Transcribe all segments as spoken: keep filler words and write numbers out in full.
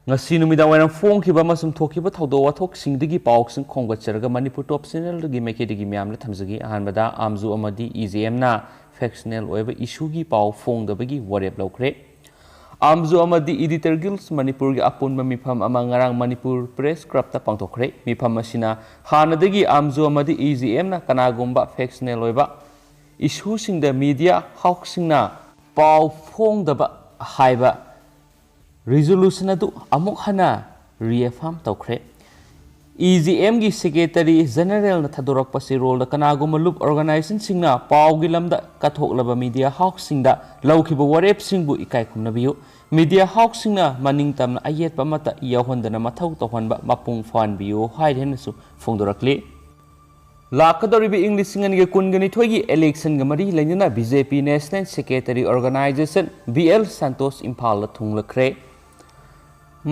ꯉꯁꯤ ꯅꯨꯃꯤꯗꯥꯡ ꯋꯥꯏꯔꯝ ꯐꯣꯡꯈꯤꯕ ꯑꯃꯁꯨꯡ ꯊꯣꯛꯈꯤꯕ ꯊꯧꯗꯣꯛ ꯋꯥꯊꯣꯛꯁꯤꯡꯗꯒꯤ ꯄꯥꯎꯁꯤꯡ ꯈꯣꯝꯒꯠꯆꯔꯒ ꯃꯅꯤꯄꯨꯔ ꯇꯣꯞ ꯆꯦꯅꯦꯜꯒꯤ ꯃꯥꯏꯀꯩꯗꯒꯤ ꯃꯌꯥꯝꯗ ꯊꯝꯖꯒꯦ꯫ ꯑꯍꯥꯟꯕꯗ ꯑꯥꯝꯖꯨ ꯑꯃꯗꯤ ꯏ ꯖꯦ ꯑꯦꯝꯅ ꯐꯦꯛꯁꯅꯦꯜ ꯑꯣꯏꯕ ꯏꯁꯨꯒꯤ ꯄꯥꯎ ꯐꯣꯡꯗꯕꯒꯤ ꯋꯥꯔꯦꯞ ꯂꯧꯈ꯭ꯔꯦ꯫ ꯑꯥꯝꯖꯨ ꯑꯃꯗꯤ ꯏꯗꯤꯇꯔ ꯒꯤꯜꯁ ꯃꯅꯤꯄꯨꯔꯒꯤ ꯑꯄꯨꯟꯕ ꯃꯤꯐꯝ ꯑꯃ ꯉꯔꯥꯡ ꯃꯅꯤꯄꯨꯔ ꯄ꯭ꯔꯦꯁ ꯀ꯭ꯂꯕꯇ ꯄꯥꯡꯊꯣꯛꯈ꯭ꯔꯦ꯫ ꯃꯤꯐꯝ ꯑꯁꯤꯅ ꯍꯥꯟꯅꯗꯒꯤ ꯑꯥꯝꯖꯨ ꯑꯃꯗꯤ ꯏ ꯖꯦ ꯑꯦꯝꯅ ꯀꯅꯥꯒꯨꯝꯕ ꯐꯦꯛꯁꯅꯦꯜ ꯑꯣꯏꯕ ꯏꯁꯨꯁꯤꯡꯗ ꯃꯤꯗꯤꯌꯥ ꯍꯥꯎꯁꯁꯤꯡꯅ ꯄꯥꯎ ꯐꯣꯡꯗꯕ ꯍꯥꯏꯕ ꯔꯤꯖꯣꯂꯨꯁꯟ ꯑꯗꯨ ꯑꯃꯨꯛ ꯍꯟꯅ ꯔꯤꯑꯦꯐꯥꯝ ꯇꯧꯈ꯭ꯔꯦ꯫ ꯏ ꯖꯤ ꯑꯦꯝꯒꯤ ꯁꯦꯀ꯭ꯔꯦꯇꯔꯤ ꯖꯦꯅꯔꯦꯜꯅ ꯊꯥꯗꯣꯔꯛꯄ ꯆꯦꯔꯣꯜꯗ ꯀꯅꯥꯒꯨꯝꯕ ꯂꯨꯞ ꯑꯣꯔꯒꯅꯥꯏꯖꯦꯁꯟꯁꯤꯡꯅ ꯄꯥꯎꯒꯤ ꯂꯝꯗ ꯀꯠꯊꯣꯛꯂꯕ ꯃꯤꯗꯤꯌꯥ ꯍꯥꯎꯁꯁꯤꯡꯗ ꯂꯧꯈꯤꯕ ꯋꯥꯔꯦꯞꯁꯤꯡꯕꯨ ꯏꯀꯥꯏ ꯈꯨꯝꯅꯕꯤꯌꯨ꯫ ꯃꯤꯗꯤꯌꯥ ꯍꯥꯎꯁꯁꯤꯡꯅ ꯃꯅꯤꯡ ꯇꯝꯅ ꯑꯌꯦꯠꯄ ꯑꯃꯠꯇ ꯌꯥꯎꯍꯟꯗꯅ ꯃꯊꯧ ꯇꯧꯍꯟꯕ ꯃꯄꯨꯡ ꯐꯥꯍꯟꯕꯤꯌꯨ ꯍꯥꯏꯔꯤ ꯍꯥꯏꯅꯁꯨ ꯐꯣꯡꯗꯣꯔꯛꯂꯤ꯫ ꯂꯥꯛꯀꯗꯧꯔꯤꯕ ꯏꯪ ꯂꯤꯁꯤꯡ ꯑꯅꯤꯒ ꯀꯨꯟꯒ ꯅꯤꯊꯣꯏꯒꯤ ꯏꯂꯦꯛꯁꯟꯒ ꯃꯔꯤ ꯂꯩꯅꯅ B J P national secretary organisation B L Santosh ꯏꯝꯐꯥꯜꯗ ꯊꯨꯡꯂꯈ꯭ꯔꯦ꯫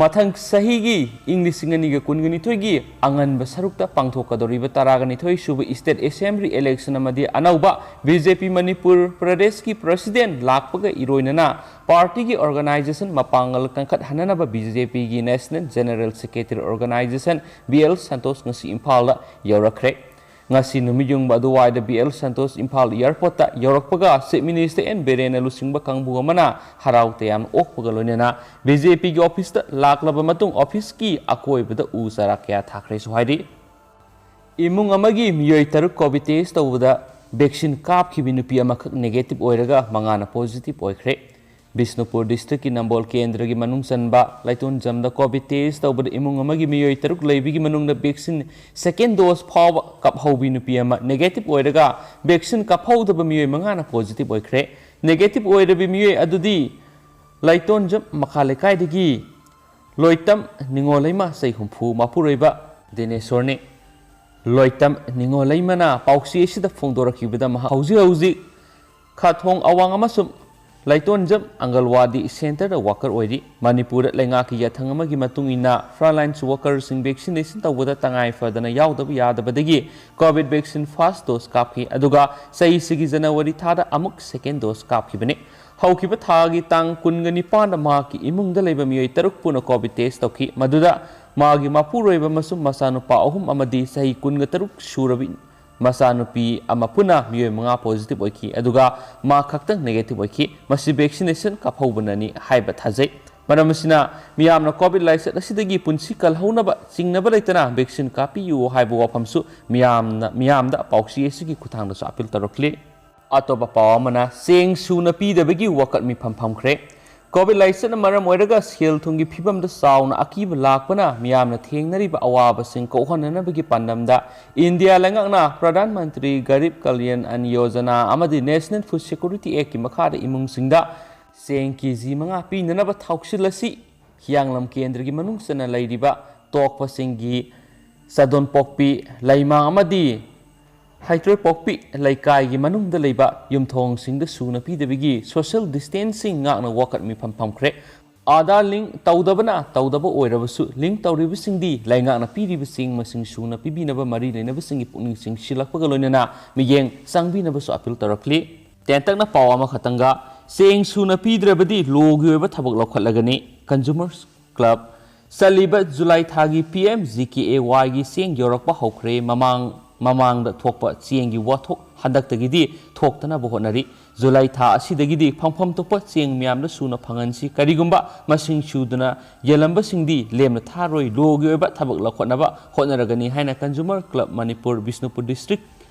ꯃꯊꯪ ꯆꯍꯤꯒꯤ ꯏꯪ ꯂꯤꯁꯤꯡ ꯑꯅꯤꯒ ꯀꯨꯟꯒ ꯅꯤꯊꯣꯏꯒꯤ ꯑꯉꯟꯕ ꯁꯔꯨꯛꯇ ꯄꯥꯡꯊꯣꯛꯀꯗꯧꯔꯤꯕ ꯇꯔꯥꯒ ꯅꯤꯊꯣꯏ ꯁꯨꯕ ꯏꯁꯇꯦꯠ ꯑꯦꯁꯦꯝꯕ꯭ꯂꯤ ꯏꯂꯦꯛꯁꯟ ꯑꯃꯗꯤ ꯑꯅꯧꯕ ꯕꯤ ꯖꯦ ꯄꯤ ꯃꯅꯤꯄꯨꯔ ꯄ꯭ꯔꯗꯦꯁꯀꯤ ꯄ꯭ꯔꯁꯤꯗꯦꯟ ꯂꯥꯛꯄꯒ ꯏꯔꯣꯏꯅꯅ ꯄꯥꯔꯇꯤꯒꯤ ꯑꯣꯔꯒꯅꯥꯏꯖꯦꯁꯟ ꯃꯄꯥꯡꯒꯜ ꯀꯟꯈꯠꯍꯟꯅꯅꯕ ꯕꯤ ꯖꯦ ꯄꯤꯒꯤ national general secretary organisation B L Santosh ꯉꯁꯤ ꯏꯝꯐꯥꯜꯗ ꯌꯧꯔꯛꯈ꯭ꯔꯦ꯫ ꯉꯁꯤ ꯅꯨꯃꯤꯠ ꯌꯨꯡꯕ ꯑꯗꯨꯋꯥꯏꯗ ꯕꯤ ꯑꯦꯜ ꯁꯟꯇꯣꯁ ꯏꯝꯐꯥꯜ ꯑꯦꯌꯔꯄꯣꯔꯠꯇ ꯌꯧꯔꯛꯄꯒ ꯆꯤꯐ ꯃꯤꯅꯤꯁꯇꯔ ꯑꯦꯟ ꯕꯤꯔꯦꯟꯅ ꯂꯨꯆꯤꯡꯕ ꯀꯥꯡꯕꯨ ꯑꯃꯅ ꯍꯔꯥꯎ ꯇꯌꯥꯝꯅ ꯑꯣꯛꯄꯒ ꯂꯣꯏꯅꯅ ꯕꯤ ꯖꯦ ꯄꯤꯒꯤ ꯑꯣꯐꯤꯁꯇ ꯂꯥꯛꯂꯕ ꯃꯇꯨꯡ ꯑꯣꯐꯤꯁꯀꯤ ꯑꯀꯣꯏꯕꯗ ꯎ ꯆꯥꯔꯥ ꯀꯌꯥ ꯊꯥꯈ꯭ꯔꯦꯁꯨ ꯍꯥꯏꯔꯤ꯫ ꯏꯃꯨꯡ ꯑꯃꯒꯤ ꯃꯤꯑꯣꯏ ꯇꯔꯨꯛ ꯀꯣꯚꯤꯗ ꯇꯦꯁ ꯇꯧꯕꯗ ꯚꯦꯛꯁꯤꯟ ꯀꯥꯞꯈꯤꯕꯤ ꯅꯨꯄꯤ ꯑꯃꯈꯛ ꯅꯦꯒꯦꯇꯤꯚ ꯑꯣꯏꯔꯒ ꯃꯉꯥꯅ ꯄꯣꯖꯤꯇꯤꯚ ꯑꯣꯏꯈ꯭ꯔꯦ꯫ ꯕꯤꯁꯅꯨꯄꯨꯔ ꯗꯤꯁꯇ꯭ꯔꯤꯛꯀꯤ ꯅꯝꯕꯣꯜ ꯀꯦꯟꯗ꯭ꯔꯒꯤ ꯃꯅꯨꯡ ꯆꯟꯕ ꯂꯥꯏꯇꯣꯟꯖꯝꯗ ꯀꯣꯚꯤꯗ ꯇꯦꯁ ꯇꯧꯕꯗ ꯏꯃꯨꯡ ꯑꯃꯒꯤ ꯃꯤꯑꯣꯏ ꯇꯔꯨꯛ ꯂꯩꯕꯒꯤ ꯃꯅꯨꯡꯗ ꯚꯦꯛꯁꯤꯟ ꯁꯦꯀꯦꯟ ꯗꯣꯁ ꯐꯥꯎꯕ ꯀꯥꯞꯍꯧꯕꯤ ꯅꯨꯄꯤ ꯑꯃ ꯅꯦꯒꯦꯇꯤꯚ ꯑꯣꯏꯔꯒ ꯚꯦꯛꯁꯤꯟ ꯀꯥꯞꯍꯧꯗꯕ ꯃꯤꯑꯣꯏ ꯃꯉꯥꯅ ꯄꯣꯖꯤꯇꯤꯚ ꯑꯣꯏꯈ꯭ꯔꯦ꯫ ꯅꯦꯒꯦꯇꯤꯚ ꯑꯣꯏꯔꯕꯤ ꯃꯤꯑꯣꯏ ꯑꯗꯨꯗꯤ ꯂꯥꯏꯇꯣꯟꯖꯝ ꯃꯈꯥ ꯂꯩꯀꯥꯏꯗꯒꯤ ꯂꯣꯏꯇꯝ ꯅꯤꯉꯣꯜꯂꯩꯃ ꯆꯍꯤ ꯍꯨꯝꯐꯨ ꯃꯄꯨꯔꯣꯏꯕ ꯗꯤꯅꯦꯁꯣꯔꯅꯤ꯫ ꯂꯣꯏꯇꯝ ꯅꯤꯉꯣꯜꯂꯩꯃꯅ ꯄꯥꯎꯆꯦ ꯑꯁꯤꯗ ꯐꯣꯡꯗꯣꯔꯛꯈꯤꯕꯗ ꯃꯍꯥꯛ ꯍꯧꯖꯤꯛ ꯍꯧꯖꯤꯛ ꯈꯥꯊꯣꯡ ꯑꯋꯥꯡ ꯑꯃꯁꯨꯡ ꯂꯥꯏꯇꯣꯟꯖꯝ ꯑꯪꯒꯜꯋꯥꯗꯤ ꯁꯦꯟꯇꯔꯗ ꯋꯥꯀꯔ ꯑꯣꯏꯔꯤ꯫ ꯃꯅꯤꯄꯨꯔꯗ ꯂꯩꯉꯥꯛꯀꯤ ꯌꯥꯊꯪ ꯑꯃꯒꯤ ꯃꯇꯨꯡ ꯏꯟꯅ ꯐ꯭ꯔꯟꯂꯥꯏꯟ ꯋꯥꯀꯔꯁꯤꯡ ꯚꯦꯛꯁꯤꯅꯦꯁꯟ ꯇꯧꯕꯗ ꯇꯉꯥꯏ ꯐꯗꯅ ꯌꯥꯎꯗꯕ ꯌꯥꯗꯕꯗꯒꯤ ꯀꯣꯚꯤꯗ ꯚꯦꯛꯁꯤꯟ ꯐꯥꯔꯁ ꯗꯣꯁ ꯀꯥꯞꯈꯤ, ꯑꯗꯨꯒ ꯆꯍꯤꯁꯤꯒꯤ ꯖꯅꯋꯥꯔꯤ ꯊꯥꯗ ꯑꯃꯨꯛ ꯁꯦꯀꯦꯟ ꯗꯣꯁ ꯀꯥꯞꯈꯤꯕꯅꯤ꯫ ꯍꯧꯈꯤꯕ ꯊꯥꯒꯤ ꯇꯥꯡ ꯀꯨꯟꯒ ꯅꯤꯄꯥꯟꯗ ꯃꯍꯥꯛꯀꯤ ꯏꯃꯨꯡꯗ ꯂꯩꯕ ꯃꯤꯑꯣꯏ ꯇꯔꯨꯛ ꯄꯨꯟꯅ ꯀꯣꯚꯤꯗ ꯇꯦꯁ ꯇꯧꯈꯤ꯫ ꯃꯗꯨꯗ ꯃꯥꯒꯤ ꯃꯄꯨꯔꯣꯏꯕ ꯑꯃꯁꯨꯡ ꯃꯆꯥꯅꯨꯄꯥ ꯑꯍꯨꯝ ꯑꯃꯗꯤ ꯆꯍꯤ ꯀꯨꯟꯒ ꯇꯔꯨꯛ ꯁꯨꯔꯕꯤ ꯃꯆꯥꯅꯨꯄꯤ ꯑꯃ ꯄꯨꯟꯅ ꯃꯤꯑꯣꯏ ꯃꯉꯥ ꯄꯣꯖꯤꯇꯤꯚ ꯑꯣꯏꯈꯤ, ꯑꯗꯨꯒ ꯃꯥ ꯈꯛꯇꯪ ꯅꯦꯒꯦꯇꯤꯚ ꯑꯣꯏꯈꯤ꯫ ꯃꯁꯤ ꯚꯦꯛꯁꯤꯅꯦꯁꯟ ꯀꯥꯞꯍꯧꯕꯅꯅꯤ ꯍꯥꯏꯕ ꯊꯥꯖꯩ꯫ ꯃꯔꯝ ꯑꯁꯤꯅ, ꯃꯤꯌꯥꯝꯅ ꯀꯣꯚꯤꯗ ꯂꯥꯏꯆꯠ ꯑꯁꯤꯗꯒꯤ ꯄꯨꯟꯁꯤ ꯀꯜꯍꯧꯅꯕ ꯆꯤꯡꯅꯕ ꯂꯩꯇꯅ ꯚꯦꯛꯁꯤꯟ ꯀꯥꯞꯄꯤꯌꯨ ꯍꯥꯏꯕ ꯋꯥꯐꯝꯁꯨ ꯃꯤꯌꯥꯝꯅ, ꯃꯤꯌꯥꯝꯗ ꯄꯥꯎꯆꯦ ꯑꯁꯤꯒꯤ ꯈꯨꯠꯊꯥꯡꯗꯁꯨ ꯑꯄꯤꯜ ꯇꯧꯔꯛꯂꯤ꯫ ꯑꯇꯣꯞꯄ ꯄꯥꯎ ꯑꯃꯅ, ꯆꯦꯡ ꯁꯨꯅ ꯄꯤꯗꯕꯒꯤ ꯋꯥꯀꯠ ꯃꯤꯐꯝ ꯐꯝꯈ꯭ꯔꯦ꯫ ꯀꯣꯚꯤꯗ ꯂꯥꯏꯆꯠꯅ ꯃꯔꯝ ꯑꯣꯏꯔꯒ ꯁꯦꯜ ꯊꯨꯝꯒꯤ ꯐꯤꯕꯝꯗ ꯆꯥꯎꯅ ꯑꯀꯤꯕ ꯂꯥꯛꯄꯅ ꯃꯤꯌꯥꯝꯅ ꯊꯦꯡꯅꯔꯤꯕ ꯑꯋꯥꯕꯁꯤꯡ ꯀꯣꯛꯍꯟꯅꯅꯕꯒꯤ ꯄꯥꯟꯗꯝꯗ ꯏꯟꯗꯤꯌꯥ ꯂꯩꯉꯥꯛꯅ ꯄ꯭ꯔꯙꯥꯟ ꯃꯟꯇ꯭ꯔꯤ ꯒꯔꯤꯕ ꯀꯜꯌꯥꯟ ꯑꯟ ꯌꯣꯖꯅꯥ ꯑꯃꯗꯤ ꯅꯦꯁꯅꯦꯜ ꯐꯨꯗ ꯁꯦꯀ꯭ꯌꯨꯔꯤꯇꯤ ꯑꯦꯛꯀꯤ ꯃꯈꯥꯗ ꯏꯃꯨꯡꯁꯤꯡꯗ ꯆꯦꯡ ꯀꯦꯖꯤ ꯃꯉꯥ ꯄꯤꯅꯅꯕ ꯊꯧꯁꯤꯜ ꯑꯁꯤ ꯍꯤꯌꯥꯡꯂꯝ ꯀꯦꯟꯗ꯭ꯔꯒꯤ ꯃꯅꯨꯡ ꯆꯟꯅ ꯂꯩꯔꯤꯕ ꯇꯣꯛꯄꯁꯤꯡꯒꯤ ꯆꯥꯗꯣꯟꯄꯣꯛꯄꯤ, ꯂꯩꯃꯥꯡ ꯑꯃꯗꯤ ꯍꯩꯇ꯭ꯔꯣꯏꯄꯣꯛꯄꯤ ꯂꯩꯀꯥꯏꯒꯤ ꯃꯅꯨꯡꯗ ꯂꯩꯕ ꯌꯨꯝꯊꯣꯡꯁꯤꯡꯗ ꯁꯨꯅ ꯄꯤꯗꯕꯒꯤ ꯁꯣꯁꯤꯌꯦꯜ ꯗꯤꯁꯇꯦꯟꯁꯤꯡ ꯉꯥꯛꯅ ꯋꯥꯀꯠ ꯃꯤꯐꯝ ꯐꯝꯈ꯭ꯔꯦ꯫ ꯑꯥꯙꯥꯔ ꯂꯤꯡ ꯇꯧꯗꯕꯅ ꯇꯧꯗꯕ ꯑꯣꯏꯔꯕꯁꯨ, ꯂꯤꯡ ꯇꯧꯔꯤꯕꯁꯤꯡꯗꯤ ꯂꯩꯉꯥꯛꯅ ꯄꯤꯔꯤꯕ ꯆꯦꯡ ꯃꯁꯤꯡ ꯁꯨꯅ ꯄꯤꯕꯤꯅꯕ ꯃꯔꯤ ꯂꯩꯅꯕꯁꯤꯡꯒꯤ ꯄꯨꯛꯅꯤꯡ ꯆꯤꯡꯁꯤꯜꯂꯛꯄꯒ ꯂꯣꯏꯅꯅ ꯃꯤꯠꯌꯦꯡ ꯆꯪꯕꯤꯅꯕꯁꯨ ꯑꯄꯤꯜ ꯇꯧꯔꯛꯂꯤ꯫ ꯇꯦꯟꯇꯛꯅ ꯄꯥꯎ ꯑꯃꯈꯛꯇꯪꯒ, ꯆꯦꯡ ꯁꯨꯅ ꯄꯤꯗ꯭ꯔꯕꯗꯤ ꯂꯣꯒꯤ ꯑꯣꯏꯕ ꯊꯕꯛ ꯂꯧꯈꯠꯂꯒꯅꯤ꯫ ꯀꯟꯖꯨꯃꯔꯁ ꯀ꯭ꯂꯕ꯫ ꯆꯠꯂꯤꯕ ꯖꯨꯂꯥꯏ ꯊꯥꯒꯤ P M G K A ꯋꯥꯏꯒꯤ ꯆꯦꯡ ꯌꯧꯔꯛꯄ ꯍꯧꯈ꯭ꯔꯦ꯫ ꯃꯃꯥꯡ, ꯃꯃꯥꯡꯗ ꯊꯣꯛꯄ ꯆꯦꯡꯒꯤ ꯋꯥꯊꯣꯛ ꯍꯟꯗꯛꯇꯒꯤꯗꯤ ꯊꯣꯛꯇꯅꯕ ꯍꯣꯠꯅꯔꯤ꯫ ꯖꯨꯂꯥꯏ ꯊꯥ ꯑꯁꯤꯗꯒꯤꯗꯤ ꯐꯪꯐꯝ ꯊꯣꯛꯄ ꯆꯦꯡ ꯃꯌꯥꯝꯗ ꯁꯨꯅ ꯐꯪꯍꯟꯁꯤ꯫ ꯀꯔꯤꯒꯨꯝꯕ ꯃꯁꯤꯡ ꯁꯨꯗꯅ ꯌꯦꯜꯂꯝꯕꯁꯤꯡꯗꯤ ꯂꯦꯝꯅ ꯊꯥꯔꯣꯏ, ꯂꯣꯒꯤ ꯑꯣꯏꯕ ꯊꯕꯛ ꯂꯧꯈꯠꯅꯕ ꯍꯣꯠꯅꯔꯒꯅꯤ ꯍꯥꯏꯅ consumer club Manipur Bishnupur district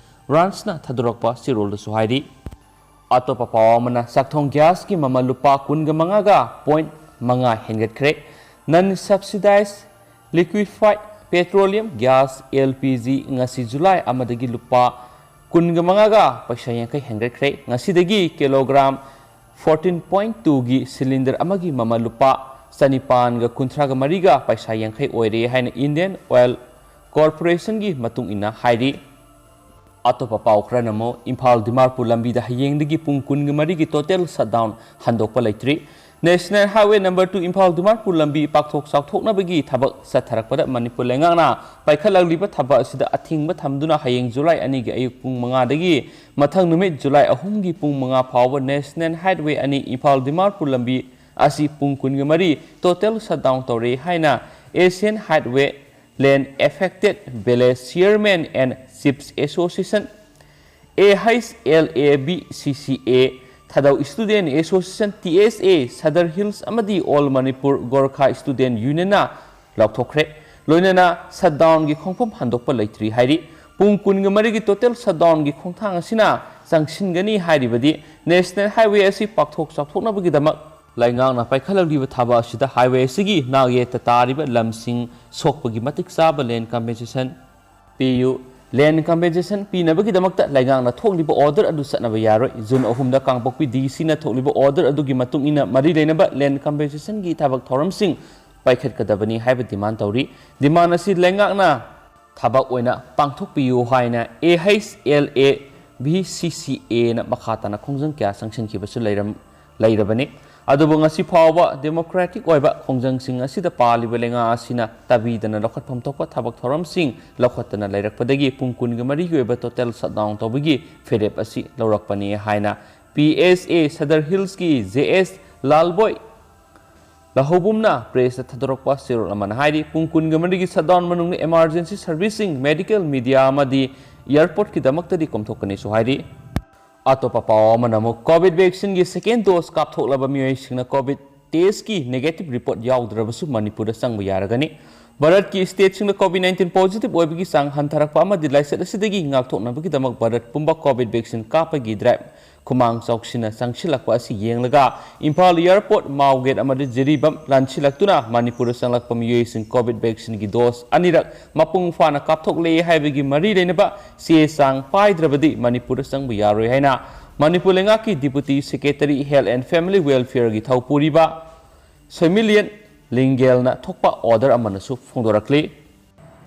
ꯕ꯭ꯔꯥꯟꯁꯅ ꯊꯥꯗꯣꯔꯛꯄ ꯆꯦꯔꯣꯜꯗꯁꯨ ꯍꯥꯏꯔꯤ꯫ ꯑꯇꯣꯞꯄ ꯄꯥꯎ ꯑꯃꯅ, ꯆꯥꯛꯊꯣꯡ ꯒ꯭ꯌꯥꯁꯀꯤ ꯃꯃꯜ ꯂꯨꯄꯥ ꯀꯨꯟꯒ ꯃꯉꯥꯒ ꯄꯣꯏꯟꯠ ꯃꯉꯥ ꯍꯦꯟꯒꯠꯈ꯭ꯔꯦ꯫ Non subsidized liquefied petroleum gas, L P G, ꯉꯁꯤ ꯖꯨꯂꯥꯏ ꯑꯃꯗꯒꯤ ꯂꯨꯄꯥ ꯀꯨꯟꯒ ꯃꯉꯥꯒ ꯄꯩꯁꯥ ꯌꯥꯡꯈꯩ ꯍꯦꯟꯒꯠꯈ꯭ꯔꯦ꯫ ꯉꯁꯤꯗꯒꯤ ꯀꯤꯂꯣꯒ꯭ꯔꯥꯝ ꯐꯣꯔꯇꯤꯟ ꯄꯣꯏꯟꯠ ꯇꯨꯒꯤ ꯁꯤꯂꯤꯟꯗꯔ ꯑꯃꯒꯤ ꯃꯃꯜ ꯂꯨꯄꯥ ꯆꯅꯤꯄꯥꯟꯒ ꯀꯨꯟꯊ꯭ꯔꯥꯒ ꯃꯔꯤꯒ ꯄꯩꯁꯥ ꯌꯥꯡꯈꯩ ꯑꯣꯏꯔꯦ ꯍꯥꯏꯅ ꯏꯟꯗꯤꯌꯟ ꯑꯣꯏꯜ ꯀꯣꯔꯄꯣꯔꯦꯁꯟꯒꯤ ꯃꯇꯨꯡ ꯏꯟꯅ ꯍꯥꯏꯔꯤ꯫ ꯑꯇꯣꯞꯄ ꯄꯥꯎ ꯈꯔꯅ ꯑꯃꯨꯛ, ꯏꯝꯐꯥꯜ ꯗꯤꯃꯥꯄꯨꯔ ꯂꯝꯕꯤꯗ ꯍꯌꯦꯡꯗꯒꯤ ꯄꯨꯡ ꯀꯨꯟꯒ ꯃꯔꯤꯒꯤ ꯇꯣꯇꯦꯜ ꯁꯠꯗꯥꯎꯟ ꯍꯟꯗꯣꯛꯄ ꯂꯩꯇ꯭ꯔꯤ꯫ National Highway number two Imphal Dimarpur ꯂꯝꯕꯤ ꯄꯥꯛꯊꯣꯛ ꯆꯥꯎꯊꯣꯛꯅꯕꯒꯤ ꯊꯕꯛ ꯆꯠꯊꯔꯛꯄꯗ ꯃꯅꯤꯄꯨꯔ ꯂꯩꯉꯥꯛꯅ ꯄꯥꯏꯈꯠꯂꯛꯂꯤꯕ ꯊꯕꯛ ꯑꯁꯤꯗ ꯑꯊꯤꯡꯕ ꯊꯝꯗꯨꯅ ꯍꯌꯦꯡ ꯖꯨꯂꯥꯏ ꯑꯅꯤꯒꯤ ꯑꯌꯨꯛ ꯄꯨꯡ ꯃꯉꯥꯗꯒꯤ ꯃꯊꯪ ꯅꯨꯃꯤꯠ ꯖꯨꯂꯥꯏ ꯑꯍꯨꯝꯒꯤ ꯄꯨꯡ ꯃꯉꯥ ꯐꯥꯎꯕ National Highway ꯑꯅꯤ Imphal Dimarpur ꯂꯝꯕꯤ ꯑꯁꯤ ꯄꯨꯡ ꯀꯨꯟꯒ ꯃꯔꯤ total shutdown ꯇꯧꯔꯦ ꯍꯥꯏꯅ Asian Highway Land Affected Village Chairman and Chiefs Association, A H L A B C C A, Thadou Student Association, T S A, Sadar Hills ꯑꯃꯗꯤ All Manipur Gorkha Student Union ꯅ ꯂꯥꯎꯊꯣꯛꯈ꯭ꯔꯦ꯫ ꯂꯣꯏꯅꯅ shutdown ꯒꯤ ꯈꯣꯡꯐꯝ ꯍꯟꯗꯣꯛꯄ ꯂꯩꯇ꯭ꯔꯤ ꯍꯥꯏꯔꯤ꯫ ꯄꯨꯡ ꯀꯨꯟꯒ ꯃꯔꯤꯒꯤ total shutdown ꯒꯤ ꯈꯣꯡꯊꯥꯡ ꯑꯁꯤꯅ ꯆꯪꯁꯤꯟꯒꯅꯤ ꯍꯥꯏꯔꯤꯕꯗꯤ National Highway ꯑꯁꯤ ꯄꯥꯛꯊꯣꯛ ꯆꯥꯎꯊꯣꯛꯅꯕꯒꯤꯗꯃꯛ ꯂꯩꯉꯥꯛꯅ ꯄꯥꯏꯈꯠꯂꯛꯂꯤꯕ ꯊꯕꯛ ꯑꯁꯤꯗ highway ꯑꯁꯤꯒꯤ ꯅꯥꯛ ꯌꯦꯠꯇ ꯇꯥꯔꯤꯕ ꯂꯝꯁꯤꯡ ꯁꯣꯛꯄꯒꯤ ꯃꯇꯤꯛ ꯆꯥꯕ land compensation ꯄꯤꯌꯨ꯫ Land compensation ꯄꯤꯅꯕꯒꯤꯗꯃꯛꯇ ꯂꯩꯉꯥꯛꯅ ꯊꯣꯛꯂꯤꯕ order ꯑꯗꯨ ꯆꯠꯅꯕ ꯌꯥꯔꯣꯏ꯫ ꯖꯨꯟ ꯑꯍꯨꯝꯗ ꯀꯥꯡꯄꯣꯛꯄꯤ D C ꯅ ꯊꯣꯛꯂꯤꯕ order ꯑꯗꯨꯒꯤ ꯃꯇꯨꯡ ꯏꯟꯅ ꯃꯔꯤ ꯂꯩꯅꯕ land compensation ꯒꯤ ꯊꯕꯛ ꯊꯧꯔꯝꯁꯤꯡ ꯄꯥꯏꯈꯠꯀꯗꯕꯅꯤ ꯍꯥꯏꯕ demand ꯇꯧꯔꯤ꯫ Demand ꯑꯁꯤ ꯂꯩꯉꯥꯛꯅ ꯊꯕꯛ ꯑꯣꯏꯅ ꯄꯥꯡꯊꯣꯛꯄꯤꯌꯨ ꯍꯥꯏꯅ A H L A B C C A ꯅ ꯃꯈꯥ ꯇꯥꯅ ꯈꯣꯡꯖꯪ ꯀꯌꯥ ꯆꯪꯁꯤꯟꯈꯤꯕꯁꯨ ꯂꯩꯔꯝ-, ꯂꯩꯔꯕꯅꯤ꯫ ꯑꯗꯨꯕꯨ ꯉꯁꯤ ꯐꯥꯎꯕ democratic ꯑꯣꯏꯕ ꯈꯣꯡꯖꯪꯁꯤꯡ ꯑꯁꯤꯗ ꯄꯥꯜꯂꯤꯕ ꯂꯩꯉꯥꯛ ꯑꯁꯤꯅ ꯇꯥꯕꯤꯗꯅ ꯂꯧꯈꯠꯐꯝ ꯊꯣꯛꯄ ꯊꯕꯛ ꯊꯧꯔꯝꯁꯤꯡ ꯂꯧꯈꯠꯇꯅ ꯂꯩꯔꯛꯄꯗꯒꯤ ꯄꯨꯡ ꯀꯨꯟꯒ ꯃꯔꯤꯒꯤ ꯑꯣꯏꯕ total shutdown ꯇꯧꯕꯒꯤ ꯐꯤꯔꯦꯞ ꯑꯁꯤ ꯂꯧꯔꯛꯄꯅꯤ ꯍꯥꯏꯅ P S A Sadar Hills ꯀꯤ J S ꯂꯥꯜꯕꯣꯏ ꯂꯍꯧꯕꯨꯝꯅ press ꯇ ꯊꯥꯗꯣꯔꯛꯄ ꯆꯦꯔꯣꯜ ꯑꯃꯅ ꯍꯥꯏꯔꯤ꯫ ꯄꯨꯡ ꯀꯨꯟꯒ ꯃꯔꯤꯒꯤ shutdown ꯃꯅꯨꯡꯗ emergency service ꯁꯤꯡ, medical, media ꯑꯃꯗꯤ airport ꯀꯤꯗꯃꯛꯇꯗꯤ ꯀꯣꯝꯊꯣꯛꯀꯅꯤꯁꯨ ꯍꯥꯏꯔꯤ꯫ ꯑꯇꯣꯞꯄ ꯄꯥꯎ ꯑꯃꯅ ꯑꯃꯨꯛ COVID vaccine ꯒꯤ second dose ꯀꯥꯞꯊꯣꯛꯂꯕ ꯃꯤꯑꯣꯏꯁꯤꯡꯅ COVID test ꯀꯤ negative report ꯌꯥꯎꯗ꯭ꯔꯕꯁꯨ ꯃꯅꯤꯄꯨꯔꯗ ꯆꯪꯕ ꯌꯥꯔꯒꯅꯤ꯫ ꯚꯥꯔꯠꯀꯤ state ꯁꯤꯡꯗ COVID nineteen positive ꯑꯣꯏꯕꯒꯤ ꯆꯥꯡ ꯍꯟꯊꯔꯛꯄ ꯑꯃꯗꯤ ꯂꯥꯏꯆꯠ ꯑꯁꯤꯗꯒꯤ ꯉꯥꯛꯊꯣꯛꯅꯕꯒꯤꯗꯃꯛ ꯚꯥꯔꯠ ꯄꯨꯝꯕ COVID vaccine ꯀꯥꯞꯄꯒꯤ drive ꯈꯨꯃꯥꯡ ꯆꯥꯎꯁꯤꯟꯅ ꯆꯪꯁꯤꯜꯂꯛꯄ ꯑꯁꯤ ꯌꯦꯡꯂꯒ ꯏꯝꯐꯥꯜ airport, ꯃꯥꯎ gate ꯑꯃꯗꯤ ꯖꯤꯔꯤꯕꯥꯝ ꯂꯥꯟꯁꯤꯜꯂꯛꯇꯨꯅ ꯃꯅꯤꯄꯨꯔꯗ ꯆꯪꯂꯛꯄ ꯃꯤꯑꯣꯏꯁꯤꯡ COVID vaccine ꯒꯤ dose ꯑꯅꯤꯔꯛ ꯃꯄꯨꯡ ꯐꯥꯅ ꯀꯥꯞꯊꯣꯛꯂꯦ ꯍꯥꯏꯕꯒꯤ ꯃꯔꯤ ꯂꯩꯅꯕ ꯆꯦ ꯆꯥꯡ ꯄꯥꯏꯗ꯭ꯔꯕꯗꯤ ꯃꯅꯤꯄꯨꯔꯗ ꯆꯪꯕ ꯌꯥꯔꯣꯏ ꯍꯥꯏꯅ ꯃꯅꯤꯄꯨꯔ ꯂꯩꯉꯥꯛꯀꯤ Deputy Secretary Health and Family Welfare ꯒꯤ ꯊꯧ ꯄꯨꯔꯤꯕ ꯁꯣꯏꯃꯤꯂꯤꯌꯟ ꯂꯤꯡꯒꯦꯜꯅ ꯊꯣꯛꯄ order ꯑꯃꯅꯁꯨ ꯐꯣꯡꯗꯣꯔꯛꯂꯤ꯫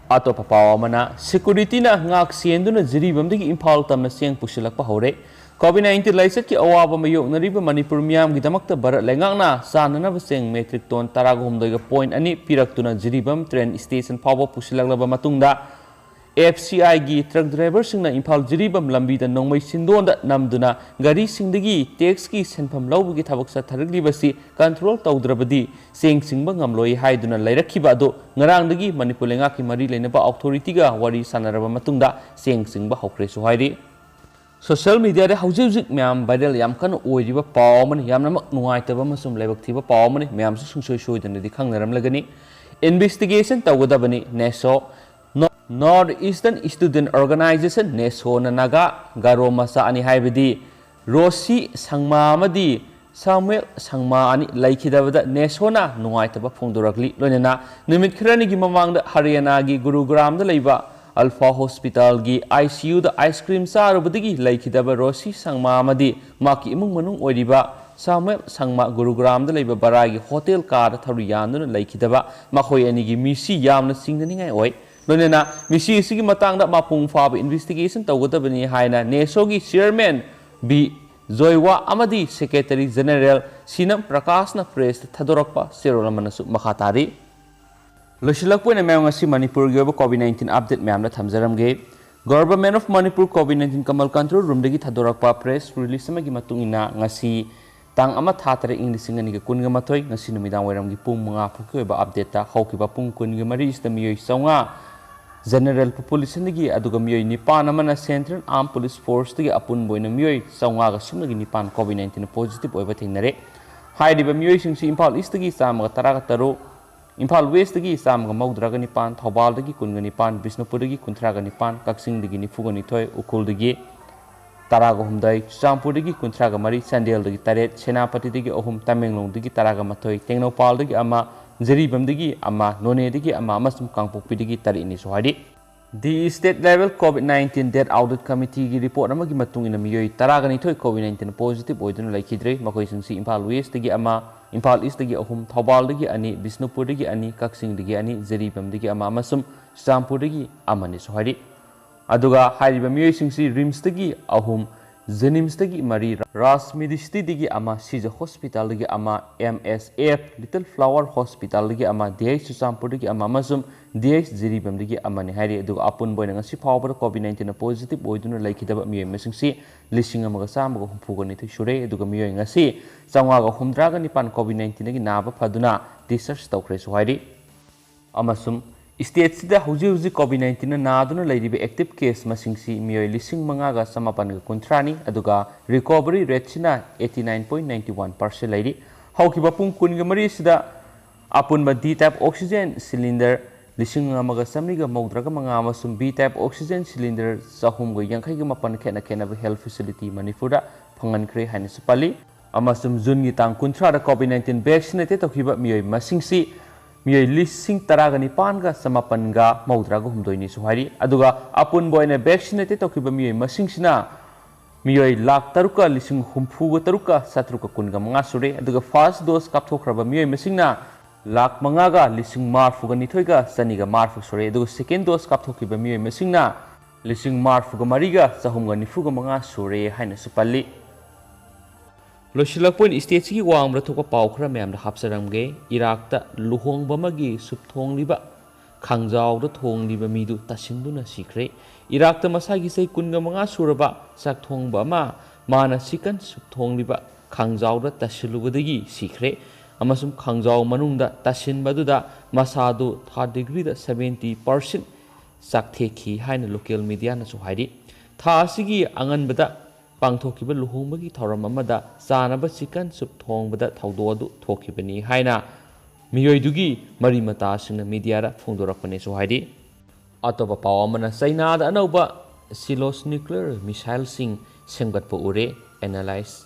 ꯑꯇꯣꯞꯄ ꯄꯥꯎ ꯑꯃꯅ, security ꯅ ꯉꯥꯛ ꯁꯦꯟꯗꯨꯅ ꯖꯤꯔꯤꯕꯥꯝꯗꯒꯤ ꯏꯝꯐꯥꯜ ꯇꯝꯅ ꯆꯦꯡ ꯄꯨꯁꯤꯜꯂꯛꯄ ꯍꯧꯔꯦ꯫ COVID nineteen ꯂꯥꯏꯆꯠꯀꯤ ꯑꯋꯥꯕ ꯃꯥꯌꯣꯛꯅꯔꯤꯕ ꯃꯅꯤꯄꯨꯔ ꯃꯤꯌꯥꯝꯒꯤꯗꯃꯛꯇ ꯚꯥꯔꯠ ꯂꯩꯉꯥꯛꯅ ꯆꯥꯅꯅꯕ ꯆꯦꯡ metric ton ꯇꯔꯥꯒ ꯍꯨꯝꯗꯣꯏꯒ point ꯑꯅꯤ ꯄꯤꯔꯛꯇꯨꯅ ꯖꯤꯔꯤꯕꯥꯝ train station ꯐꯥꯎꯕ ꯄꯨꯁꯤꯜꯂꯛꯂꯕ ꯃꯇꯨꯡꯗ, ꯑꯦꯐ ꯁꯤ ꯑꯥꯏꯒꯤ truck driverꯁꯤꯡꯅ ꯏꯝꯐꯥꯜ ꯖꯤꯔꯤꯕꯥꯝ ꯂꯝꯕꯤꯗ ꯅꯣꯡꯃꯩ ꯁꯤꯟꯗꯣꯟꯗ ꯅꯝꯗꯨꯅ ꯒꯥꯔꯤꯁꯤꯡꯗꯒꯤ taxꯀꯤ ꯁꯦꯟꯐꯝ ꯂꯧꯕꯒꯤ ꯊꯕꯛ ꯆꯠꯊꯔꯛꯂꯤꯕꯁꯤ control ꯇꯧꯗ꯭ꯔꯕꯗꯤ ꯆꯦꯡ ꯆꯤꯡꯕ ꯉꯝꯂꯣꯏ ꯍꯥꯏꯗꯨꯅ ꯂꯩꯔꯛꯈꯤꯕ ꯑꯗꯨ ꯉꯔꯥꯡꯗꯒꯤ ꯃꯅꯤꯄꯨꯔ ꯂꯩꯉꯥꯛꯀꯤ ꯃꯔꯤ ꯂꯩꯅꯕ authorityꯒ ꯋꯥꯔꯤ ꯁꯥꯟꯅꯔꯕ ꯃꯇꯨꯡꯗ ꯆꯦꯡ ꯆꯤꯡꯕ ꯍꯧꯈ꯭ꯔꯦꯁꯨ ꯍꯥꯏꯔꯤ꯫ Social mediaꯗ ꯍꯧꯖꯤꯛ ꯍꯧꯖꯤꯛ ꯃꯌꯥꯝ viral ꯌꯥꯝ ꯀꯟꯅ ꯑꯣꯏꯔꯤꯕ ꯄꯥꯎ ꯑꯃꯅꯤ, ꯌꯥꯝꯅꯃꯛ ꯅꯨꯡꯉꯥꯏꯇꯕ ꯑꯃꯁꯨꯡ ꯂꯥꯏꯕꯛ ꯊꯤꯕ ꯄꯥꯎ ꯑꯃꯅꯤ, ꯃꯌꯥꯝꯁꯨ ꯁꯨꯡꯁꯣꯏ ꯁꯣꯏꯗꯅꯗꯤ ꯈꯪꯅꯔꯝꯂꯒꯅꯤ꯫ Investigation ꯇꯧꯒꯗꯕꯅꯤ꯫ NESO, North Eastern Student Organisation, NESOꯅ Naga Garo ꯃꯆꯥ ꯑꯅꯤ ꯍꯥꯏꯕꯗꯤ ꯔꯣꯁꯤ ꯁꯪꯃꯥ ꯑꯃꯗꯤ ꯁꯥꯃꯨꯑꯦꯜ ꯁꯪꯃꯥ ꯑꯅꯤ ꯂꯩꯈꯤꯗꯕꯗ NESOꯅ ꯅꯨꯡꯉꯥꯏꯇꯕ ꯐꯣꯡꯗꯣꯔꯛꯂꯤ꯫ ꯂꯣꯏꯅꯅ ꯅꯨꯃꯤꯠ ꯈꯔꯅꯤꯒꯤ ꯃꯃꯥꯡꯗ ꯍꯔꯤꯌꯥꯅꯥꯒꯤ ꯒꯨꯔꯨꯒ꯭ꯔꯥꯝꯗ ꯂꯩꯕ ꯑꯜꯐꯥ ꯍꯣꯁꯄꯤꯇꯥꯜꯒꯤ ICUꯗ ice cream ꯆꯥꯔꯨꯕꯗꯒꯤ ꯂꯩꯈꯤꯗꯕ ꯔꯣꯁꯤ ꯁꯪꯃꯥ ꯑꯃꯗꯤ ꯃꯍꯥꯛꯀꯤ ꯏꯃꯨꯡ ꯃꯅꯨꯡ ꯑꯣꯏꯔꯤꯕ ꯁꯥꯃꯨꯑꯦꯜ ꯁꯪꯃꯥ ꯒꯨꯔꯨꯒ꯭ꯔꯥꯝꯗ ꯂꯩꯕ ꯕꯔꯥꯒꯤ ꯍꯣꯇꯦꯜ ꯀꯥꯗ ꯊꯧꯔꯤ ꯌꯥꯟꯗꯨꯅ ꯂꯩꯈꯤꯗꯕ ꯃꯈꯣꯏ ꯑꯅꯤꯒꯤ ꯃꯤꯁꯤ ꯌꯥꯝꯅ ꯆꯤꯡꯅꯅꯤꯡꯉꯥꯏ ꯑꯣꯏ꯫ ꯂꯣꯏꯅꯅ ꯃꯤꯁꯤ ꯑꯁꯤꯒꯤ ꯃꯇꯥꯡꯗ ꯃꯄꯨꯡ ꯐꯥꯕ investigation ꯇꯧꯒꯗꯕꯅꯤ ꯍꯥꯏꯅ NESOꯒꯤ chairman ꯕꯤ ꯖꯣꯏꯋꯥ ꯑꯃꯗꯤ secretary general ꯁꯤꯅꯝ ꯄ꯭ꯔꯀꯥꯁꯅ pressꯇ ꯊꯥꯗꯣꯔꯛꯄ ꯆꯦꯔꯣꯜ ꯑꯃꯅꯁꯨ ꯃꯈꯥ ꯇꯥꯔꯤ꯫ ꯂꯣꯏꯁꯤꯜꯂꯛꯄ ꯑꯣꯏꯅ ꯃꯌꯥꯝ ꯉꯁꯤ ꯃꯅꯤꯄꯨꯔꯒꯤ ꯑꯣꯏꯕ COVID nineteen update ꯃꯌꯥꯝꯗ ꯊꯝꯖꯔꯝꯒꯦ꯫ Government of Manipur COVID nineteen Kamal control roomꯗꯒꯤ ꯊꯥꯗꯣꯔꯛꯄ press release ꯑꯃꯒꯤ ꯃꯇꯨꯡ ꯏꯟꯅ ꯉꯁꯤ ꯇꯥꯡ ꯑꯃ ꯊꯥ ꯇꯔꯦꯠ ꯏꯪ ꯂꯤꯁꯤꯡ ꯑꯅꯤꯒ ꯀꯨꯟꯒ ꯃꯥꯊꯣꯏ, ꯉꯁꯤ ꯅꯨꯃꯤꯗꯥꯡ ꯋꯥꯏꯔꯝꯒꯤ ꯄꯨꯡ ꯃꯉꯥ ꯐꯥꯎꯒꯤ ꯑꯣꯏꯕ updateꯇ ꯍꯧꯈꯤꯕ ꯄꯨꯡ ꯀꯨꯟꯒ ꯃꯔꯤꯁꯤꯗ ꯃꯤꯑꯣꯏ ꯆꯥꯝꯃꯉꯥ general populationꯗꯒꯤ, ꯑꯗꯨꯒ ꯃꯤꯑꯣꯏ ꯅꯤꯄꯥꯟ ꯑꯃꯅ Central Armed Police Forceꯇꯒꯤ, ꯑꯄꯨꯟꯕ ꯑꯣꯏꯅ ꯃꯤꯑꯣꯏ ꯆꯥꯝꯃꯉꯥꯒ ꯁꯨꯞꯅꯒꯤ ꯅꯤꯄꯥꯟ COVID nineteen positive ꯑꯣꯏꯕ ꯊꯦꯡꯅꯔꯦ꯫ ꯍꯥꯏꯔꯤꯕ ꯃꯤꯑꯣꯏꯁꯤꯡꯁꯤ ꯏꯝꯐꯥꯜ Eastꯇꯒꯤ ꯆꯥꯝꯃꯒ ꯇꯔꯥꯒ ꯇꯔꯨꯛ, ꯏꯝꯐꯥꯜ Westꯇꯒꯤ ꯆꯥꯝꯃꯒ ꯃꯧꯗ꯭ꯔꯥꯒ ꯅꯤꯄꯥꯟ, ꯊꯧꯕꯥꯜꯗꯒꯤ ꯀꯨꯟꯒ ꯅꯤꯄꯥꯟ, ꯕꯤꯁꯅꯨꯄꯨꯔꯗꯒꯤ ꯀꯨꯟꯊ꯭ꯔꯥꯒ ꯅꯤꯄꯥꯟ, ꯀꯛꯆꯤꯡꯗꯒꯤ ꯅꯤꯐꯨꯒ ꯅꯤꯊꯣꯏ, ꯎꯈ꯭ꯔꯨꯜꯗꯒꯤ ꯇꯔꯥꯒ ꯍꯨꯝꯗꯣꯏ, ꯆꯨꯔꯆꯥꯟꯄꯨꯔꯗꯒꯤ ꯀꯨꯟꯊ꯭ꯔꯥꯒ ꯃꯔꯤ, ꯆꯥꯟꯗꯦꯜꯗꯒꯤ ꯇꯔꯦꯠ, ꯁꯦꯅꯥꯄꯇꯤꯗꯒꯤ ꯑꯍꯨꯝ, ꯇꯃꯦꯡꯂꯣꯡꯗꯒꯤ ꯇꯔꯥꯒ ꯃꯥꯊꯣꯏ, ꯇꯦꯡꯅꯧꯄꯥꯜꯗꯒꯤ ꯑꯃ, ꯖꯤꯔꯤꯕꯥꯝꯗꯒꯤ ꯑꯃ, ꯅꯣꯅꯦꯗꯒꯤ ꯑꯃ ꯑꯃꯁꯨꯡ ꯀꯥꯡꯄꯣꯛꯄꯤꯗꯒꯤ ꯇꯔꯦꯠꯅꯤꯁꯨ ꯍꯥꯏꯔꯤ꯫ The State Level COVID nineteen Death Audit Committeeꯒꯤ report ꯑꯃꯒꯤ ꯃꯇꯨꯡ ꯏꯟꯅ ꯃꯤꯑꯣꯏ ꯇꯔꯥꯒ ꯅꯤꯊꯣꯏ COVID nineteen positive ꯑꯣꯏꯗꯨꯅ ꯂꯩꯈꯤꯗ꯭ꯔꯦ꯫ ꯃꯈꯣꯏꯁꯤꯡꯁꯤ ꯏꯝꯐꯥꯜ Westꯇꯒꯤ ꯑꯃ, ꯏꯝꯐꯥꯜ Eastꯇꯒꯤ ꯑꯍꯨꯝ, ꯊꯧꯕꯥꯜꯗꯒꯤ ꯑꯅꯤ, ꯕꯤꯁꯅꯨꯄꯨꯔꯗꯒꯤ ꯑꯅꯤ, ꯀꯛꯆꯤꯡꯗꯒꯤ ꯑꯅꯤ, ꯖꯤꯔꯤꯕꯥꯝꯗꯒꯤ ꯑꯃ ꯑꯃꯁꯨꯡ ꯆꯨꯔꯆꯥꯟꯄꯨꯔꯗꯒꯤ ꯑꯃꯅꯤꯁꯨ ꯍꯥꯏꯔꯤ꯫ ꯑꯗꯨꯒ ꯍꯥꯏꯔꯤꯕ ꯃꯤꯑꯣꯏꯁꯤꯡꯁꯤ RIMSꯇꯒꯤ ꯑꯍꯨꯝ, ꯖꯦꯅꯤꯝꯁꯇꯒꯤ ꯃꯔꯤ, ꯔꯥꯖ ꯃꯦꯗꯤꯁꯤꯇꯤꯗꯒꯤ ꯑꯃ, ꯁꯤꯖ ꯍꯣꯁꯄꯤꯇꯥꯜꯗꯒꯤ ꯑꯃ, ꯑꯦꯝ ꯑꯦꯁ ꯑꯦꯐ ꯂꯤꯇꯜ ꯐ꯭ꯂꯥꯋꯔ ꯍꯣꯁꯄꯤꯇꯥꯜꯗꯒꯤ ꯑꯃ, ꯗꯤ ꯑꯩꯆ ꯆꯨꯔꯆꯥꯟꯄꯨꯔꯗꯒꯤ ꯑꯃ ꯑꯃꯁꯨꯡ ꯗꯤ ꯑꯩꯆ ꯖꯤꯔꯤꯕꯥꯝꯗꯒꯤ ꯑꯃꯅꯤ ꯍꯥꯏꯔꯤ꯫ ꯑꯗꯨꯒ ꯑꯄꯨꯟꯕ ꯑꯣꯏꯅ ꯉꯁꯤ ꯐꯥꯎꯕꯗ ꯀꯣꯚꯤꯗ ꯅꯥꯏꯟꯇꯤꯟꯅ ꯄꯣꯖꯤꯇꯤꯚ ꯑꯣꯏꯗꯨꯅ ꯂꯩꯈꯤꯗꯕ ꯃꯤꯑꯣꯏ ꯃꯁꯤꯡꯁꯤ ꯂꯤꯁꯤꯡ ꯑꯃꯒ ꯆꯥꯝꯃꯒ ꯍꯨꯝꯐꯨꯒ ꯅꯤꯊꯣꯏ ꯁꯨꯔꯦ꯫ ꯑꯗꯨꯒ ꯃꯤꯑꯣꯏ ꯉꯁꯤ ꯆꯥꯝꯃꯉꯥꯒ ꯍꯨꯝꯗ꯭ꯔꯥꯒ ꯅꯤꯄꯥꯟ ꯀꯣꯚꯤꯗ ꯅꯥꯏꯟꯇꯤꯟꯗꯒꯤ ꯅꯥꯕ ꯐꯗꯨꯅ ꯗꯤꯁꯆꯥꯔꯖ ꯇꯧꯈ꯭ꯔꯦꯁꯨ ꯍꯥꯏꯔꯤ꯫ ꯑꯃꯁꯨꯡ ꯁ꯭ꯇꯦꯠꯁꯤꯗ ꯍꯧꯖꯤꯛ ꯍꯧꯖꯤꯛ ꯀꯣꯚꯤꯗ ꯅꯥꯏꯟꯇꯤꯟꯅ ꯅꯥꯗꯨꯅ ꯂꯩꯔꯤꯕ ꯑꯦꯛꯇꯤꯚ ꯀꯦꯁ ꯃꯁꯤꯡꯁꯤ ꯃꯤꯑꯣꯏ ꯂꯤꯁꯤꯡ ꯃꯉꯥꯒ ꯆꯃꯥꯄꯟꯒ ꯀꯨꯟꯊ꯭ꯔꯥꯅꯤ, ꯑꯗꯨꯒ ꯔꯤꯀꯣꯚꯔꯤ ꯔꯦꯠꯁꯤꯅ eighty nine point ninety one percent ꯂꯩꯔꯤ꯫ ꯍꯧꯈꯤꯕ ꯄꯨꯡ ꯀꯨꯟꯒ ꯃꯔꯤ ꯑꯁꯤꯗ ꯑꯄꯨꯟꯕ ꯗꯤ ꯇꯥꯏꯞ ꯑꯣꯛꯁꯤꯖꯦꯟ ꯁꯤꯂꯤꯟꯗꯔ ꯂꯤꯁꯤꯡ ꯑꯃꯒ ꯆꯥꯃꯔꯤꯒ ꯃꯧꯗ꯭ꯔꯥꯒ ꯃꯉꯥ ꯑꯃꯁꯨꯡ ꯕꯤ ꯇꯥꯏꯞ ꯑꯣꯛꯁꯤꯖꯦꯟ ꯁꯤꯂꯤꯟꯗꯔ ꯆꯍꯨꯝꯒ ꯌꯥꯡꯈꯩꯒ ꯃꯥꯄꯟ ꯈꯦꯠꯅ ꯈꯦꯠꯅꯕ ꯍꯦꯜꯊ ꯐꯦꯁꯤꯂꯤꯇꯤ ꯃꯅꯤꯄꯨꯔꯗ ꯐꯪꯍꯟꯈ꯭ꯔꯦ ꯍꯥꯏꯅꯁꯨ ꯄꯜꯂꯤ꯫ ꯑꯃꯁꯨꯡ ꯖꯨꯟꯒꯤ ꯇꯥꯡ ꯀꯨꯟꯊ꯭ꯔꯥꯗ ꯀꯣꯚꯤꯗ ꯅꯥꯏꯟꯇꯤꯟ ꯚꯦꯛꯁꯤꯅꯦꯇꯦꯠ ꯇꯧꯈꯤꯕ ꯃꯤꯑꯣꯏ ꯃꯁꯤꯡꯁꯤ ꯃꯤꯑꯣꯏ ꯂꯤꯁꯤꯡ ꯇꯔꯥꯒ ꯅꯤꯄꯥꯟꯒ ꯆꯃꯥꯄꯟꯒ ꯃꯧꯗ꯭ꯔꯥꯒ ꯍꯨꯝꯗꯣꯏꯅꯤꯁꯨ ꯍꯥꯏꯔꯤ꯫ ꯑꯗꯨꯒ ꯑꯄꯨꯟꯕ ꯑꯣꯏꯅ ꯚꯦꯛꯁꯤꯅꯦꯇꯦꯠ ꯇꯧꯈꯤꯕ ꯃꯤꯑꯣꯏ ꯃꯁꯤꯡꯁꯤꯅ ꯃꯤꯑꯣꯏ ꯂꯥꯈ ꯇꯔꯨꯛꯀ ꯂꯤꯁꯤꯡ ꯍꯨꯝꯐꯨꯒ ꯇꯔꯨꯛꯀ ꯆꯥꯇ꯭ꯔꯨꯛꯀ ꯀꯨꯟꯒ ꯃꯉꯥ ꯁꯨꯔꯦ꯫ ꯑꯗꯨꯒ ꯐꯥꯔꯁ ꯗꯣꯁ ꯀꯥꯞꯊꯣꯛꯈ꯭ꯔꯕ ꯃꯤꯑꯣꯏ ꯃꯁꯤꯡꯅ ꯂꯥꯈ ꯃꯉꯥꯒ ꯂꯤꯁꯤꯡ ꯃꯔꯤꯐꯨꯒ ꯅꯤꯊꯣꯏꯒ ꯆꯅꯤꯒ ꯃꯔꯤꯐꯨ ꯁꯨꯔꯦ꯫ ꯑꯗꯨꯒ ꯁꯦꯀꯦꯟ ꯗꯣꯁ ꯀꯥꯞꯊꯣꯛꯈꯤꯕ ꯃꯤꯑꯣꯏ ꯃꯁꯤꯡꯅ ꯂꯤꯁꯤꯡ ꯃꯔꯤꯐꯨꯒ ꯃꯔꯤꯒ ꯆꯍꯨꯝꯒ ꯅꯤꯐꯨꯒ ꯃꯉꯥ ꯁꯨꯔꯦ ꯍꯥꯏꯅꯁꯨ ꯄꯜꯂꯤ꯫ ꯂꯣꯏꯁꯤꯜꯂꯛꯄ ꯑꯣꯏꯅ ꯁ꯭ꯇꯦꯠꯁꯤꯒꯤ ꯋꯥꯡꯃꯗ ꯊꯣꯛꯄ ꯄꯥꯎ ꯈꯔ ꯃꯌꯥꯝꯗ ꯍꯥꯞꯆꯔꯝꯒꯦ꯫ ꯏꯔꯥꯛꯇ ꯂꯨꯍꯣꯡꯕ ꯑꯃꯒꯤ ꯁꯨꯞ ꯊꯣꯡꯂꯤꯕ ꯈꯥꯡꯖꯥꯎꯗ ꯊꯣꯡꯂꯤꯕ ꯃꯤꯗꯨ ꯇꯥꯁꯤꯟꯗꯨꯅ ꯁꯤꯈ꯭ꯔꯦ꯫ ꯏꯔꯥꯛꯇ ꯃꯁꯥꯒꯤ ꯆꯍꯤ ꯀꯨꯟꯒ ꯃꯉꯥ ꯁꯨꯔꯕ ꯆꯥꯛ ꯊꯣꯡꯕ ꯑꯃ ꯃꯥꯅ ꯆꯤꯀꯟ ꯁꯨꯞ ꯊꯣꯡꯂꯤꯕ ꯈꯥꯡꯖꯥꯎꯗ ꯇꯥꯁꯤꯜꯂꯨꯕꯗꯒꯤ ꯁꯤꯈ꯭ꯔꯦ꯫ ꯑꯃꯁꯨꯡ ꯈꯥꯡꯖꯥꯎ ꯃꯅꯨꯡꯗ ꯇꯥꯁꯤꯟꯕ ꯑꯗꯨꯗ ꯃꯁꯥꯗꯨ ꯊꯥꯔꯠ ꯗꯤꯒ꯭ꯔꯤꯗ ꯁꯚꯦꯟꯇꯤ ꯄꯥꯔꯁꯦꯟ ꯆꯥꯛꯊꯦꯛꯈꯤ ꯍꯥꯏꯅ ꯂꯣꯀꯦꯜ ꯃꯤꯗꯤꯌꯥꯅꯁꯨ ꯍꯥꯏꯔꯤ꯫ ꯊꯥ ꯑꯁꯤꯒꯤ ꯑꯉꯟꯕꯗ ꯄꯥꯡꯊꯣꯛꯈꯤꯕ ꯂꯨꯍꯣꯡꯕꯒꯤ ꯊꯧꯔꯝ ꯑꯃꯗ ꯆꯥꯅꯕ ꯆꯤꯀꯟ ꯁꯨꯞ ꯊꯣꯡꯕꯗ ꯊꯧꯗꯣꯛ ꯑꯗꯨ ꯊꯣꯛꯈꯤꯕꯅꯤ ꯍꯥꯏꯅ ꯃꯤꯑꯣꯏꯗꯨꯒꯤ ꯃꯔꯤ ꯃꯇꯥꯁꯤꯡꯅ ꯃꯤꯗꯤꯌꯥꯗ ꯐꯣꯡꯗꯣꯔꯛꯄꯅꯦꯁꯨ ꯍꯥꯏꯔꯤ꯫ ꯑꯇꯣꯞꯄ ꯄꯥꯎ ꯑꯃꯅ, ꯆꯩꯅꯥꯗ ꯑꯅꯧꯕ ꯁꯤꯂꯣꯁ ꯅ꯭ꯌꯨꯀ꯭ꯂꯤꯌꯔ ꯃꯤꯁꯥꯏꯜꯁꯤꯡ ꯁꯦꯝꯒꯠꯄ ꯎꯔꯦ꯫ ꯑꯦꯅꯥꯂꯥꯏꯁ꯫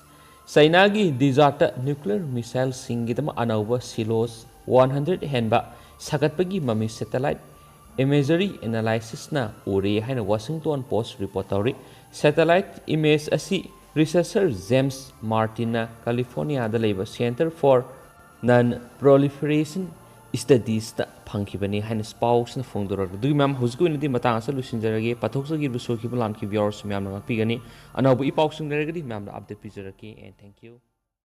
ꯆꯩꯅꯥꯒꯤ ꯗꯤꯖꯥꯔꯠꯇ ꯅ꯭ꯌꯨꯀ꯭ꯂꯤꯌꯔ ꯃꯤꯁꯥꯏꯜꯁꯤꯡꯒꯤꯗꯃꯛ ꯑꯅꯧꯕ ꯁꯤꯂꯣꯁ ꯋꯥꯟ ꯍꯟꯗ꯭ꯔꯦꯠ ꯍꯦꯟꯕ ꯁꯥꯒꯠꯄꯒꯤ ꯃꯃꯤ ꯁꯦꯇꯦꯂꯥꯏꯠ ꯏꯃꯦꯖꯔꯤ ꯑꯦꯅꯥꯂꯥꯏꯁꯤꯁꯅ ꯎꯔꯦ ꯍꯥꯏꯅ ꯋꯥꯁꯤꯡꯇꯣꯟ ꯄꯣꯁ ꯔꯤꯄꯣꯔꯠ ꯇꯧꯔꯤ꯫ ꯁꯦꯇꯦꯂꯥꯏꯠ ꯏꯃꯦꯖ ꯑꯁꯤ ꯔꯤꯁꯔꯆꯔ ꯖꯦꯝꯁ ꯃꯥꯔꯇꯤꯟꯅ ꯀꯥꯂꯤꯐꯣꯔꯅꯤꯌꯥꯗ ꯂꯩꯕ ꯁꯦꯟꯇꯔ ꯐꯣꯔ ꯅꯟ ꯄ꯭ꯔꯣꯂꯤꯐꯔꯦꯁꯟ ꯁ꯭ꯇꯗꯤꯁꯇ ꯐꯪꯈꯤꯕꯅꯤ ꯍꯥꯏꯅ ꯄꯥꯎꯁꯤꯅ ꯐꯣꯡꯗꯣꯔꯛꯂꯤ꯫ ꯑꯗꯨꯒꯤ ꯃꯌꯥꯝ ꯍꯧꯖꯤꯛꯀꯤ ꯑꯣꯏꯅꯗꯤ ꯃꯇꯥꯡ ꯑꯁꯤꯗ ꯂꯣꯏꯁꯤꯟꯖꯔꯒꯦ꯫ ꯄꯥꯊꯣꯛꯆꯈꯤꯕ, ꯁꯣꯏꯈꯤꯕ, ꯂꯥꯟꯈꯤꯕ ꯌꯥꯎꯔꯁꯨ ꯃꯌꯥꯝꯅ ꯉꯥꯛꯄꯤꯒꯅꯤ꯫ ꯑꯅꯧꯕ ꯏ ꯄꯥꯎꯁꯤꯡ ꯂꯩꯔꯒꯗꯤ ꯃꯌꯥꯝꯗ ꯑꯞꯗꯦꯠ ꯄꯤꯖꯔꯛꯀꯦ꯫ And thank you.